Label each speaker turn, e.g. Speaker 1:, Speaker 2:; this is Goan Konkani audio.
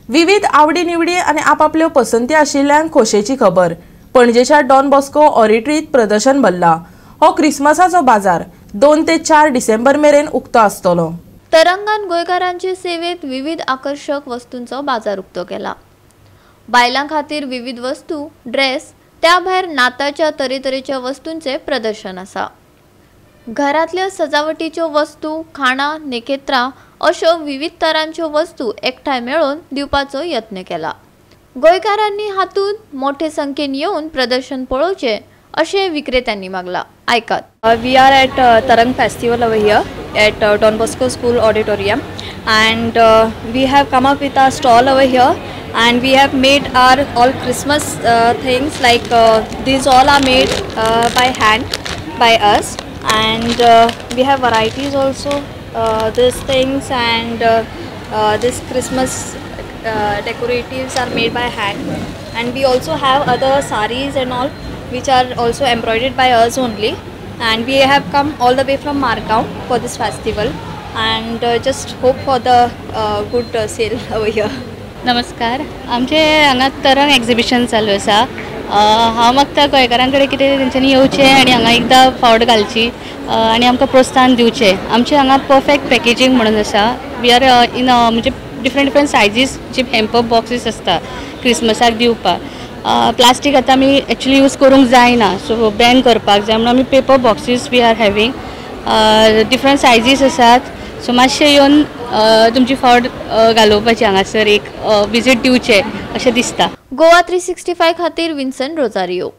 Speaker 1: विविध आवडी निवडी आनी आपापल्यो पसंती आशिल्ल्यांक खोशेची खबर. पणजेच्या डॉन बॉस्को ऑडिटोरियमांत प्रदर्शन भरला. हो क्रिसमसाचो बाजार 2 ते 4 डिसेंबर मेरेन उक्तो आसतलो.
Speaker 2: तरंगान गोंयकारांचे सेवेत विविध आकर्शक वस्तूंचो बाजार उक्तो केला. बायलां खातीर विविध वस्तू, ड्रेस, त्या भायर नाताच्या तरेतरेच्या वस्तूंचे प्रदर्शन आसा. घरांतल्यो सजावटीच्यो वस्तू, खाणां, नेकेत्रां अश्यो विविध तरांच्यो वस्तू एकठांय मेळोवन दिवपाचो यत्न केला. गोंयकारांनी हातूंत मोठे संख्येन येवन प्रदर्शन पळोवचें अशें विक्रेत्यांनी मागलां. आयकात.
Speaker 3: We are at Tarang Festival over here at Don Bosco School Auditorium, and we have come up with our stall over here, and we have made our all Christmas things like these all are made by hand by us, and we have varieties also, these things, and this Christmas decoratives are made by hand, and we also have other saris and all which are also embroidered by us only, and we have come all the way from Margao for this festival, and just hope for the good sale over here.
Speaker 4: नमस्कार, आमचे हांगा तरंग एक्झिबिशन चालू आसा. हांव मागता गोंयकारां कडेन कितें तेंच्यांनी येवचें आनी हांगा एकदां फावट घालची आनी आमकां प्रोत्साहन दिवचें. आमचें हांगा परफेक्ट पॅकेजींग म्हणून आसा. We are in म्हणजे डिफरंट डिफरंट सायजीस जी हॅम्पर बॉक्सीस आसता क्रिसमसाक दिवपाक. प्लास्टीक आतां आमी एक्चुली यूज करूंक जायना, सो बॅन करपाक जाय म्हणून आमी paper boxes we are having. Different sizes आसात. सो मातशें येवन तुमची फावट घालोवपाची हांगासर एक विजीट दिवचें अशें दिसता.
Speaker 2: गोवा 365 खातीर विन्सन रोजारियो.